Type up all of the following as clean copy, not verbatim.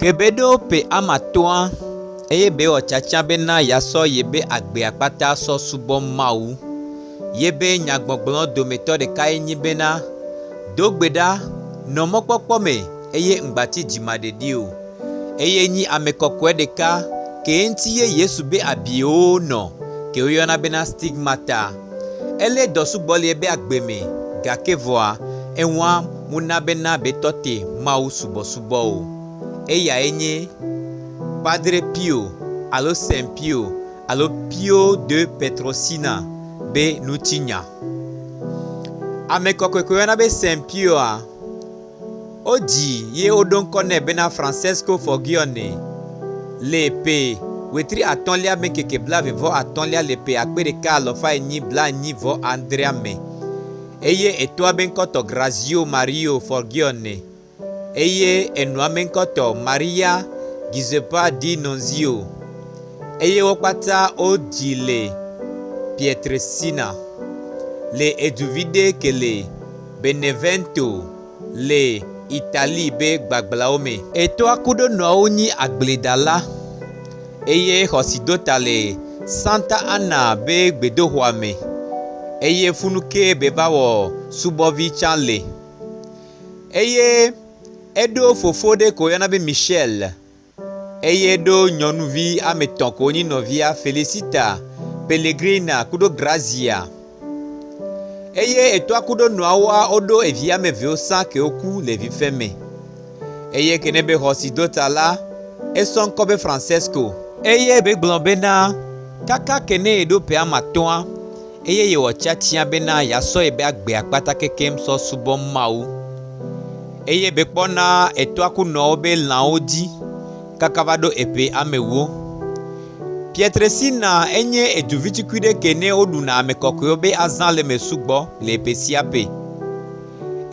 Ke be ɖo ƒe ame atɔ̃a eye be wɔ tsatsa bena yeasɔ yebe agbea kpata sɔ subɔ Mawu. Yebe nyagbɔgblɔ dometɔ ɖekae nyi bena, Do gbe ɖa, nɔ mɔkpɔkpɔ me eye ŋgbatsi dzimaɖeɖi o. Eye nyi ame kɔkɔe ɖeka ke ŋuti ye Yesu be abiwo nɔ ke woyɔna bena stigmata. Elé dɔ sugbɔ le yebe agbe me gake vɔa eŋua muna bena be tɔ te Mawu subɔsubɔ o. Eyae nye Padre Pio alo Saint Pio alo Pio de Petrosina be ŋutinya. Ame kɔkɔe ke woyɔna be Saint Pioa, Wodzi ye woɖo ŋkɔ nɛ bena Francesco Forgione le ƒe wetri atɔ̃lia me ŋkeke blaeve-vɔ-atɔ̃lia le ƒe 1446 me eye etɔa be ŋkɔ tɔ Grazio Mario Forgione eye enɔa me ŋkɔ tɔ Maria Giuseppa di Nunzio eye wo kpata wodzi le Pietrelcina le eduvi ɖe ke le Benevento le Italie be gbagblãwo me. Etɔa kuɖo nɔawo nyi agbledala eye xɔ si do ta le Santa Ana be gbedoxɔa me eye funu ke be va wɔ subɔvi tsã le. Eye eɖo fofo ɖe ke woyɔna be Michel Eye ɖo nyɔnuvi ame tɔ̃ ko nyi nɔvia Felicita, Pellegrina kuɖo Grazia. Eye etɔa kuɖo nɔawoa woɖo evi ame evewo sã kewo ku le vifɛ me. Eye ke ne be xɔ si do ta la, esɔ ŋkɔ be Francesco. Eye be gblɔ bena, kaka ke ne yeɖo ƒe ame atɔ̃a, eye yewɔ tiatia bena yeasɔ yebe agbea kpata kekem sɔ subɔ Mawu. Eye be kpɔna etɔa ku nɔwo be lãwo dzi kaka va ɖo eƒe amewo. Pietresina enye edu vitukui ɖe ke ne woɖuna ame kɔkɔewo be azã le eme sugbɔ le ƒe sia ƒe.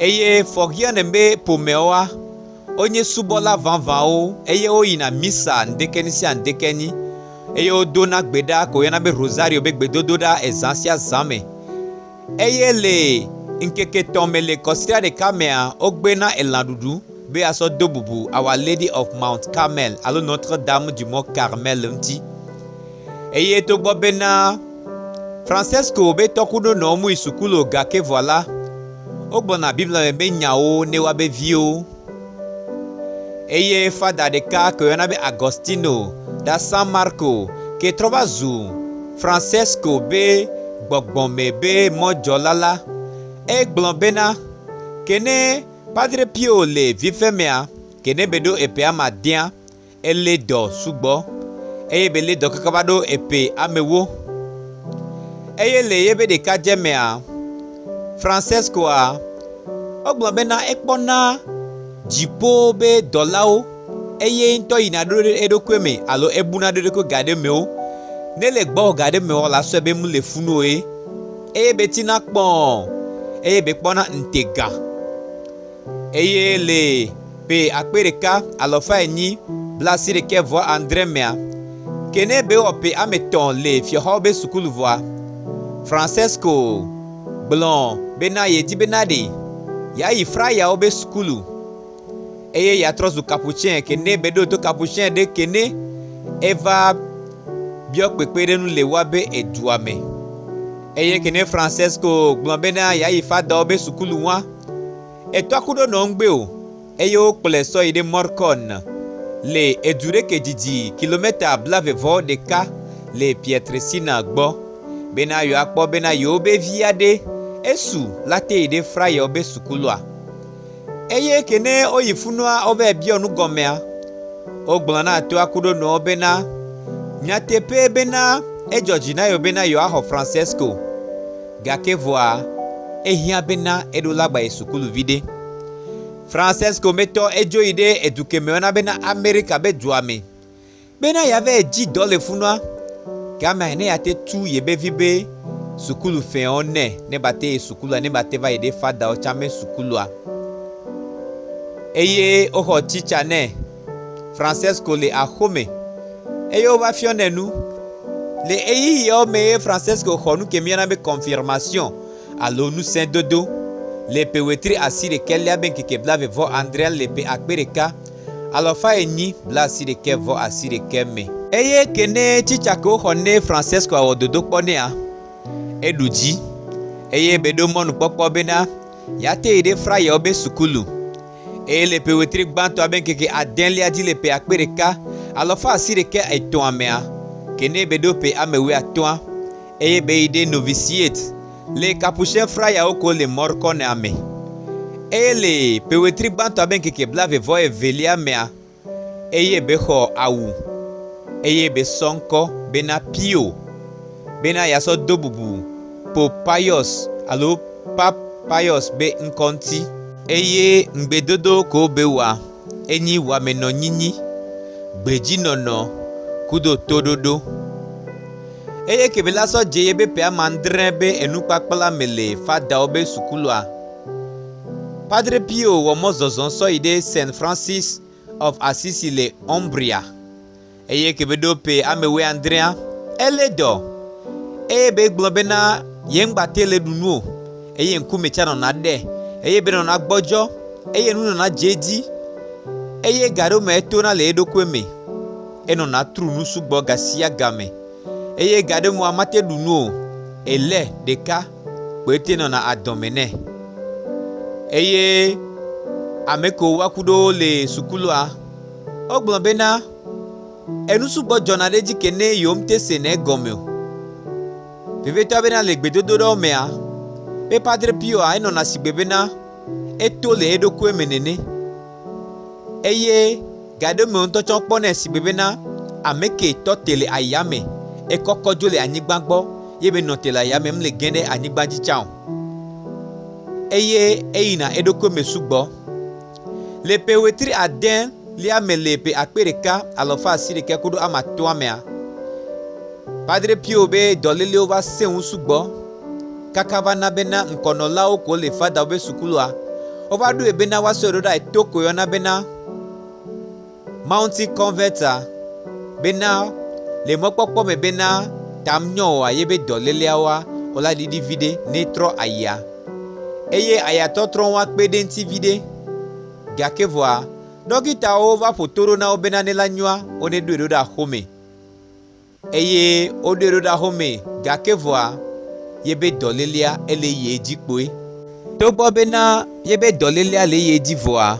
Eye Forgione be ƒomewoa, wonye subɔla vavãwo eye woyina misa ŋdekeni sia ŋdekeni eye wodona gbe ɖa ke woyɔna be Rosario be gbedodoɖa ezã sia zã me. Eye le ŋkeke tɔ̃ me le kɔsiɖa ɖeka mea, wogbena elãɖuɖu be asɔ do bubu Our Lady of Mount Carmel alo Notre Dame du Mont Carmel ŋuti. Eye togbɔ bena Francesco be tɔkuɖonɔwo mu yi sukulu o gake vɔ la, wogblɔna Biblia me be nyawo ne woabe viwo. Eye fada ɖeka ke woyɔna be Agostino da San Marco ke trɔ va zu Francesco be gbɔgbɔme be mɔdzɔla la, egblɔ bena, Ke ne Padre Pio le vifɛ mea, ke ne be ɖo eƒe ame adea, elé dɔ sugbɔ eye be lé dɔ kaka va ɖo eƒe amewo. Eye le yebe ɖekadze mea, Francescoa, wogblɔ bena ekpɔna dziƒo be dɔlawo eye ŋutɔ yina ɖo ɖe eɖokui me alo ebuna ɖe eɖokui ga ɖe mewo. Ne le gbɔwò ga ɖe mewɔ la sɔe be mu le funu o ye. Eye be tina kpɔɔ eye be kpɔna ŋutega. Eye le ƒe 1496 mea, ke ne be wɔ ƒe ame tɔ̃ le fiɔxɔwo be sukulu vɔa, Francesco gblɔ bena yedi bena ɖe yeayi frayawo be sukulu eye yeatrɔ zu Capuchin ke ne be ɖo to Capuchin ɖe ke ne eva biɔ kpekpeɖeŋu le woabe edua me. Eye ke ne Francesco gblɔ bena yeayi fadawo be sukulu ŋua, Etɔa ku ɖo nɔ ŋgbe o eye wokplɔe sɔ yi ɖe Morcon le edu ɖe ke didi kilometa 11 le Pietrelcina gbɔ bena yewoakpɔ bena yewo be via ɖe esu la te yi ɖe Frayɛwo be sukulua. Eye ke ne woyi funua wova biɔ nu gɔmea, wogblɔ na toa ku ɖo nɔwo bena, Nyateƒee bena edzɔ dzi na yewo bena yewoaxɔ Francesco. Gake vɔa, ehiã bena eɖo la gba yi sukulu viɖe. Francesco metɔ edzo yi ɖe edu ke me woyɔna bena Amerika be dua me bena yeava dzi dɔ le funua. Gamea ne yeate tu yebe vi be sukulu fɛwo nɛ ne ba te yi sukulua ne ba te va yi ɖe fadawo tsã me sukulua. Eye woxɔ tsitsa nɛ. Francesco le axome eye wova fiɔ nɛ nu. Le ɣeyiɣiawo me ye Francesco xɔ nu ke míeyɔna be confirmation alo ŋusẽdodo le ƒe wetri asiɖekɛlia be ŋkeke blaeve vɔ adrea le ƒe Alafa enyi 89 me. Eye ke ne tsitsa ke woxɔ ne Francesco awɔ dodokpɔ nɛa, eɖu dzi eye be ɖo mɔnukpɔkpɔ bena yeate yi ɖe frayawo be sukulu. Eye le ƒe wetri gbãtɔa be ŋkeke adelia dzi le ƒe 1983 mea, ke ne be ɖo ƒe ame wuiatɔ̃a, eye be yi ɖe noviciate le Capuchin frayawo ko le Morcone me. Eye le ƒe wetri gbãtɔa be ŋkeke 22 mea, eye be xɔ awu eye be sɔ ŋkɔ bena Pio bena yeasɔ do bubu Pope Pius alo Pape Pius be ŋkɔ ŋuti. Eye ŋugbedodo ko be wɔa enyi wɔamenɔnyinyi, gbedzinɔnɔ kudo toɖoɖo. Eye ke be la sɔ dze ye be ƒe ame adre be enukpakpla me le fadawo be sukulua, Padre Pio wɔ mɔzɔzɔ sɔ yi ɖe Saint Francis of Assisi le Umbria. Eye ke be ɖo ƒe ame wuiadrea, elé dɔ eye be gblɔ bena ye ŋgba te le ɖu nu o eye ŋkume tsa nɔna ɖe eye be nɔna gbɔdzɔ eye nu nɔna dze edzi eye gaɖome etona le eɖokui me. Enɔna tru nu sugbɔ gasia game eye gaɖomea mate ɖu nu o. Elé ɖeka kpoe te nɔna adɔme nɛ. Eye ame kewo woaku ɖo le sukulua, wogblɔ bena enu sugbɔ dzɔna ɖe edzi ke ne yewo ŋute senɛ gɔme o. Vevitɔ bena le gbedodoɖawo mea, be Padre Pioa enɔna sigbe bena eto le eɖokui me nene. Eye gaɖome ŋutɔ tsɔ kpɔnɛ sigbe bena ame ke tɔ te le ayame, ekɔkɔ dzo le anyigba gbɔ ye be nɔ te le ayame mle ge ɖe anyigba dzi tsã o. Eye eyina eɖokui me sugbɔ. Le ƒe wetri ade lia me le ƒe 1983 mea, Padre Pio be dɔlélewo va sẽ ŋu sugbɔ kaka va na bena ŋkɔnɔlawo ko le fadawo be sukulua, wova ɖoe bena woasɔe ɖo ɖa eto ko yɔna bena Mountain Convent-a bena le mɔkpɔkpɔ me bena tam nyɔ oa ye be dɔléleawoa wola ɖiɖi viɖe ne trɔ aya. Eye ayatɔtrɔ wa kpe ɖe ŋuti viɖe. Gake vɔa, ɖɔkitawo va ƒo to ɖo na wo bena ne la nyoa, wone ɖoe ɖo ɖe axome. Eye woɖoe ɖo ɖe axome gake vɔa, yebe dɔlélea ele ye dzi kpoe. Togbɔ bena yebe dɔlélea le ye dzi vɔa,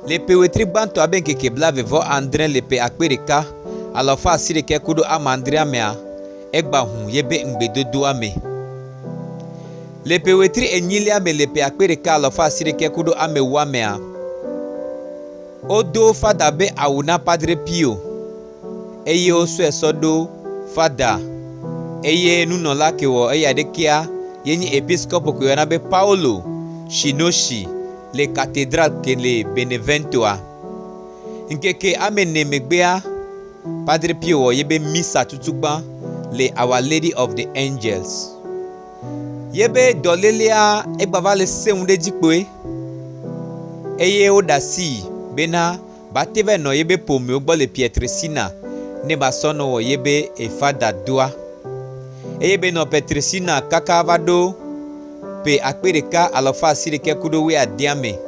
le ƒe wetri gbãtɔa be ŋkeke 27 le ƒe 1990 mea, egba ʋu yebe ŋugbedodoa me. Le ƒe wetri enyilia me le ƒe 1990 mea, wodo fada be awu na Padre Pio eye wosɔe sɔ ɖo fada eye nunɔla ke wɔ eya ɖekea ye nyi episkɔpo ke woyɔna be Paolo Shinoshi le katedral ke le Beneventoa. Ŋkeke ame ene megbea, Padre Pio wɔ yebe misa tutugbã le Our Lady of the Angels. Yebe dɔlélea egbava le seŋu ɖe edzi kpoe eye woɖe asi bena ba te va nɔ yebe ƒomewo gbɔ le Pietrelcina ne ba sɔ nɔ wɔ yebe efada doa. Eye be nɔ Pietrelcina kaka va ɖo ƒe 1990 me.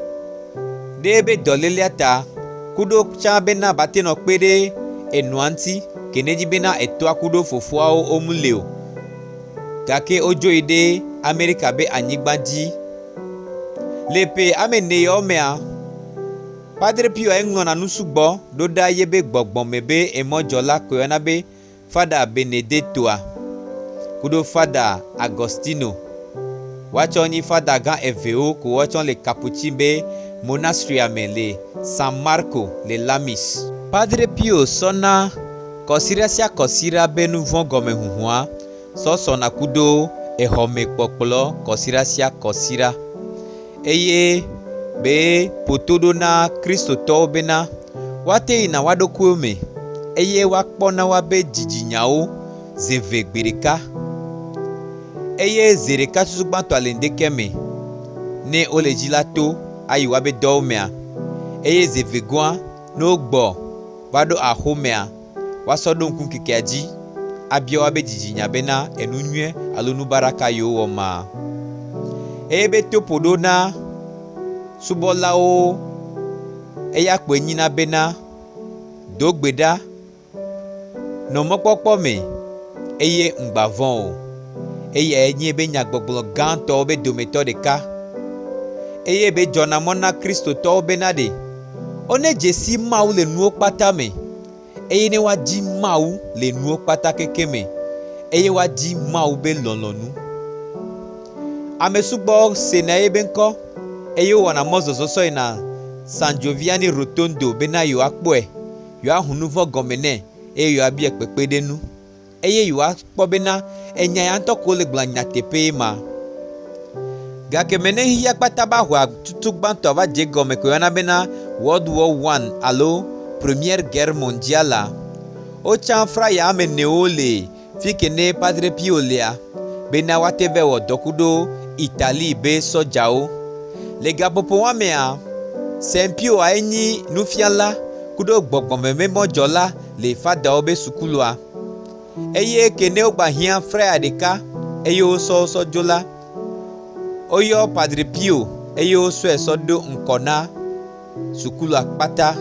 Ɖe yebe dɔlélea ta kuɖo tsã bena ba te nɔ kpe ɖe enɔa ŋuti ke ne dzi bena etɔa kuɖo fofoawo womu le o. Gake wodzo yi ɖe Amerika be anyigba dzi. Le ƒe ame ene yawo mea, Padre Pio eŋlɔna nu sugbɔ ɖo ɖa yebe gbɔgbɔme be emɔdzɔla ko yɔna be Fada Benedettoa kuɖo Fada Agostino. Woatsɔ nyi fada gã evewo ko woatsɔ le Capuchin be monastrya me le San Marco le Lamis. Padre Pio sɔna kɔsiɖa sia kɔsiɖa be nuvɔ̃ gɔme huhua sɔ sɔna kudo exɔme kpɔkplɔ kɔsiɖa sia kɔsiɖa eye be ƒo to ɖo na Kristotɔwo bena woate yina woa ɖokuiwo me eye woakpɔ na woabe dzidzinyawo zeve gbe ɖeka eye ze ɖeka susu gbãtɔa le ŋdeke me ne wole dzi la to ayi woabe dɔwo mea eye zeve goa ne wogbɔ va ɖo axomea woasɔ ɖo ŋku ŋkekea dzi abia woabe dzidzinya bena enu nyuie alo nu baɖa ka yewo wɔ ma. Eye be to ƒo ɖo na subɔlawo Eya kpoe nyina bena, Do gbe ɖa, nɔ mɔkpɔkpɔ me, eye ŋgba vɔ̃ o. Eyae nye be nyagbɔgblɔ gãtɔwo be dometɔ ɖeka. Eye be dzɔna mɔ na Kristotɔwo bena ɖe wone dzesi Mawu le nuwo kpata me, eye ne woadi Mawu le nuwo kpata keke me, eye woadi Mawu be lɔlɔ̃nu. Ame sugbɔ sena ye be ŋkɔ eye wowɔna mɔzɔzɔ sɔ yina San Giovanni Rotondo bena yewoakpɔe, yewoahu nu vɔ̃ gɔme nɛ eye yewoabia kpekpeɖeŋu eye yewoakpɔ bena enya ya ŋutɔ ko wole gblɔa nyateƒee ma. Gake me ne xexea kpata be aʋa tutu gbãtɔa va dze egɔme ko woyɔna bena World War One alo Première Guerre Mondiale la, wotsã fraya ame enewo le fi ke ne Padre Pio lea bena woate vɛ wɔ dɔ kuɖo Italie be sɔdzawo. Le gaƒoƒo wa mea, Saint Pio ae nyi nufiala kuɖo gbɔgbɔmememɔdzɔla le fadawo be sukulua. Eye ke ne wogba hiã fraya ɖeka eye wosɔ wo sɔ dzo la, woyɔ Padre Pio eye wosɔe sɔ ɖo ŋkɔ na sukulua kpata.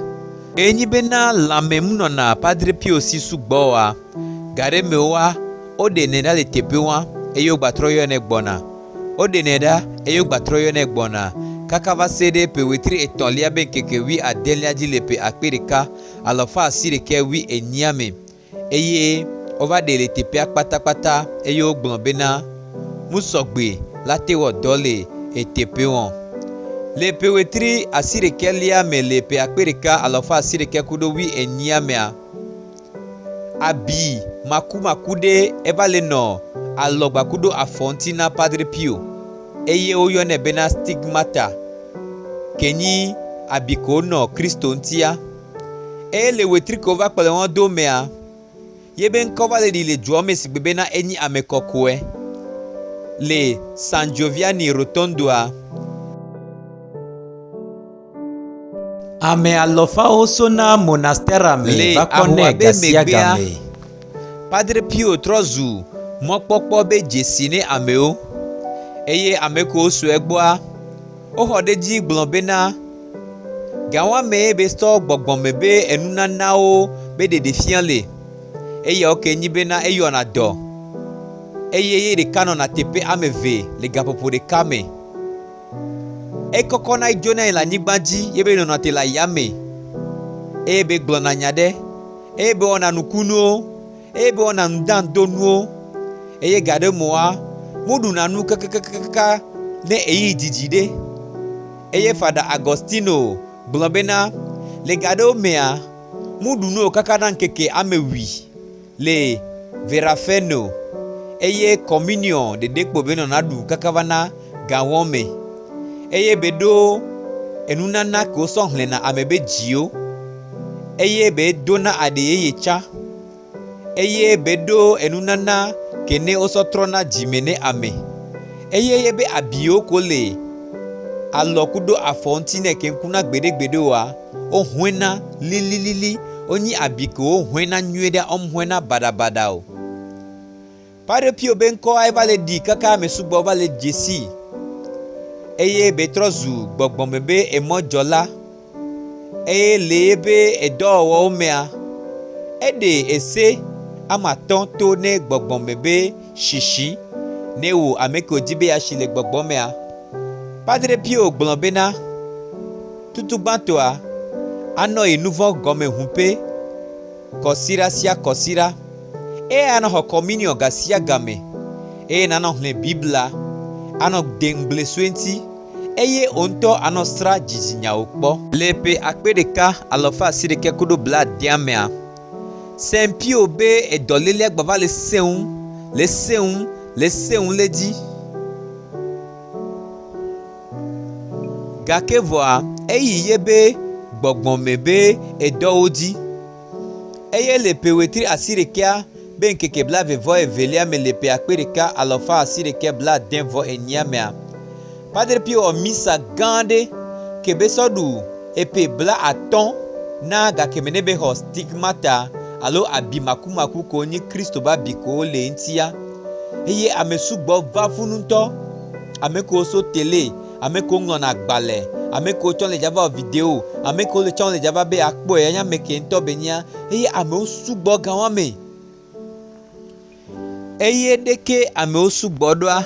Enyi bena lãme munɔna Padre Pio si sugbɔ oa, gaɖeme woa, woɖenɛ ɖa le teƒe wa eye wogbatrɔ yɔnɛ gbɔna. Woɖenɛ ɖa eye wogbatrɔ yɔnɛ gbɔna kaka va se ɖe ƒe wetri etɔ̃lia be ŋkeke wui adelia dzi le ƒe 1944 me. Eye wova ɖee le teƒea kpatakpata eye wogblɔ bena, Musɔgbe la te wɔ dɔ le eteƒe wɔn. Le ƒe wetri asiɖekɛlia me le ƒe 1944 mea, abi makumaku ɖe eva le nɔ alɔgba kuɖo afɔ ŋuti na Padre Pio eye woyɔnɛ bena stigmata, ke nyi abi ke wonɔ Kristo ŋutia. Eye le wetri ke wova kplɔe wɔn do mea, ye be ŋkɔ va le ɖi le dua me sigbe bena enyi ame kɔkɔe le San Giovanni Rotondoa. Ame alɔfawo sona monastera me Le va kpɔnɛ ahoa be megbea, gasiagame. Padre Pio trɔ zu mɔkpɔkpɔ be dzesi ne amewo eye ame kewo sɔe gbɔa, woxɔ ɖe edzi gblɔ bena gawɔamee be sɔ gbɔgbɔme be enunanawo be ɖeɖefia le. Eyawo ke nyi bena eyɔna dɔ eye ye ɖeka nɔna teƒe ame eve le gaƒoƒo ɖeka me. Ekɔkɔna dzona le anyigba dzi ye be nɔna te le ayame eye be gblɔna nya ɖe eye be wɔna nukunuwo eye be wɔna nudandonuwo eye gaɖe moa muɖuna nu kakakakaka ne eyi didi ɖe. Eye Fada Agostino gblɔ bena le gaɖewo mea muɖu nu o kaka na ŋkeke ame wui le Verafeno eye communion ɖeɖe kpo be nɔna ɖu kaka va na gawɔ me eye be ɖo enunana ke wosɔ hlẽna ame be dziwo eye be dona aɖe yeye tsã eye be ɖo enunana ke ne wosɔ trɔna dzime ne ame eye ye be abiwo ko le alɔ kuɖo afɔ ŋuti nɛ ke ŋkuna gbeɖegbeɖe oa, wohɔena lililili. Wonyi abi ke wohɔena nyuie ɖe, wohɔena baɖabaɖa o. Padre Pio be ŋkɔa eva le ɖi kaka ame sugbɔ va le dzesi eye be trɔ zu gbɔgbɔme be emɔdzɔla eye le ye be edɔwɔwɔwo mea, eɖe ese ame atɔ̃ to ne gbɔgbɔme be shishi ne wò ame ke wòdi be yeashi le gbɔgbɔ mea. Padre Pio gblɔ bena tutugbãtɔa anɔ yi nu vɔ̃ gɔme ʋuƒe kɔsiɖa sia kɔsiɖa eye anɔ xɔ communion gasia game eye nanɔ xlẽ Biblia, anɔ de ŋugble sue ŋuti eye wò ŋutɔ anɔ sra dzidzinyawo kpɔ. Le ƒe 1970 mea, Saint Pio be edɔlélia gbava le sẽŋu, le sẽŋu, le sẽŋu le dzi. Gake vɔa, eyi ye be gbɔgbɔme be edɔwo dzi. Eye le ƒe wetri asiɖekea be ŋkeke 22 me le ƒe 1994 mea, Padre Pio wɔ misa gã ɖe ke be sɔ ɖu eƒe 50 na gake me ne be xɔ stigmata alo abi makumaku ko nyi Kristo be abi ko le ŋutia. Eye ame sugbɔ va funu ŋutɔ. Ame kewo so tele, ame kewo ŋlɔna agbalẽ, Ame kewo tsã le dzava wɔ video, ame kewo le tsã le dzava be yeakpɔe anye ame ke ŋutɔ be nyia eye amewo sugbɔ gawa me. Eye ɖeke amewo sugbɔ ɖoa,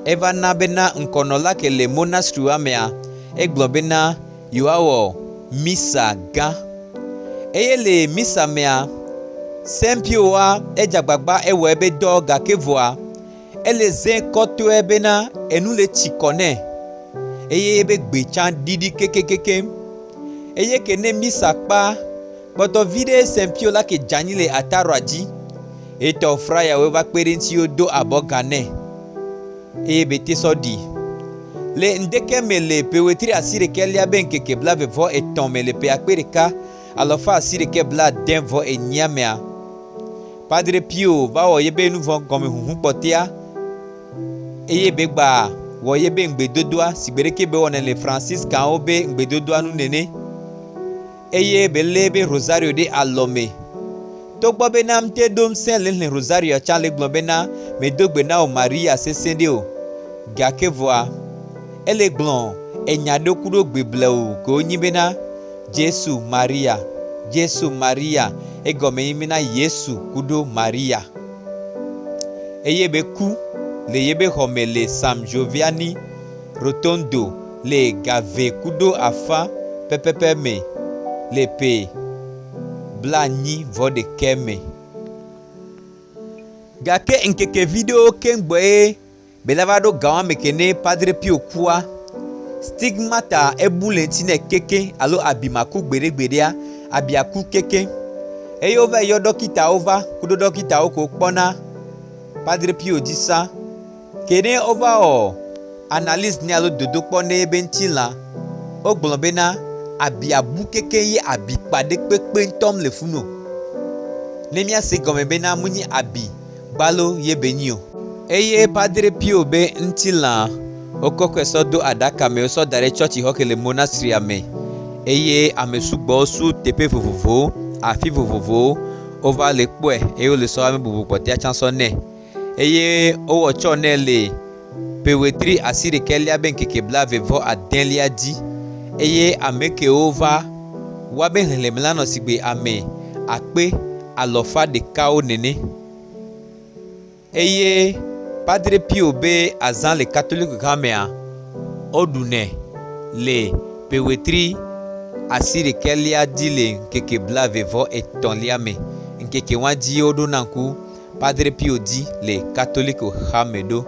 eva na bena ŋkɔnɔla ke le monastrua mea, egblɔ bena yewoawɔ misa gã. Eye le misa mea, Sempioa edze agbagba ewɔ ebe dɔ gake vɔa, ele ze kɔtɔe bena enu le tsi kɔ nɛ eye ebe gbe tsã ɖiɖi kekekekeŋ. Eye ke ne misa kpa, Kpɔtɔ viɖe Sɛnpio la ke dze anyi le ataroa dzi. Etɔ frayawoe va kpe ɖe eŋuti wodo abɔ ga nɛ eye be te sɔ ɖi. Le ŋdeke me le ƒe wetri asiɖekɛlia be ŋkeke 23 me le ƒe akpe ɖeka alɔfa asiɖekɛ blaade vɔ enyia mea, Padre Pio va wɔ yebe nuvɔ̃ gɔme huhu kpɔtɛa eye be gba wɔ yebe ŋgbedodoa sigbe ɖeke be wɔnɛ le Franciscanwo be ŋgbedodoa nu nene. Eye belé ebe rosario ɖe alɔ me. Togbɔ bena ŋte ɖo ŋsẽ le hlẽ rosarioa tsã le gblɔ bena medo gbe na wò Maria sesẽ ɖe o. Gake vɔa, ele gblɔ enya ɖewo kuɖo gbe blewu kewo nyi bena, Jesu Maria, Jesu Maria, egɔme nyi bena Yesu kuɖo Maria. Eye be ku le yebe xɔme le San Giovanni Rotondo le gave kuɖo afã pɛpɛpɛ me le ƒe blaenyi vɔ ɖekɛ me. Gake ŋkeke vi ɖewo keŋ gbɔe be la va ɖo gawa me ke ne Padre Pio kua, stigmata ebu le ŋuti nɛ kekeŋ alo abi maku gbeɖegbeɖea, abia ku kekeŋ. Eye wova yɔ ɖɔkitawo va kuɖo ɖɔkitawo ko kpɔna Padre Pio dzi sã. Ke ne wova wɔ analyse nɛ alo dodokpɔ nɛ ebe ŋutilã, wogblɔ bena abia bu kekeŋ ye abi kpa ɖe kpekpe ŋutɔ le funu o. Ne míase gɔme bena menye abi gbalo ye be nyi o. Eye Padre Pio be ŋutilã wokɔkɔe sɔ do aɖaka me wosɔ da ɖe tsɔtsixɔ ke le monastria me eye ame sugbɔwo so teƒe vovovowo, afi vovovowo wova le kpɔe eye wole sɔ ame bubu kpɔtɔea tsã sɔ nɛ. Eye wowɔ tsɔ nɛ le ƒe wetri asiɖekɛlia be ŋkeke blaeve vɔ adelia dzi. Eye ame kewo va, woabe xexlẽme la nɔ sigbe ame akpe alɔfa ɖekawo nene. Eye Padre Pio be azã le Katoliko hamea, woɖunɛ le ƒe wetri asiɖekɛlia dzi le ŋkeke blaeve vɔ etɔ̃lia me. Ŋkeke wa dzi woɖona ŋku Padre Pio dzi le Katoliko hame ɖo.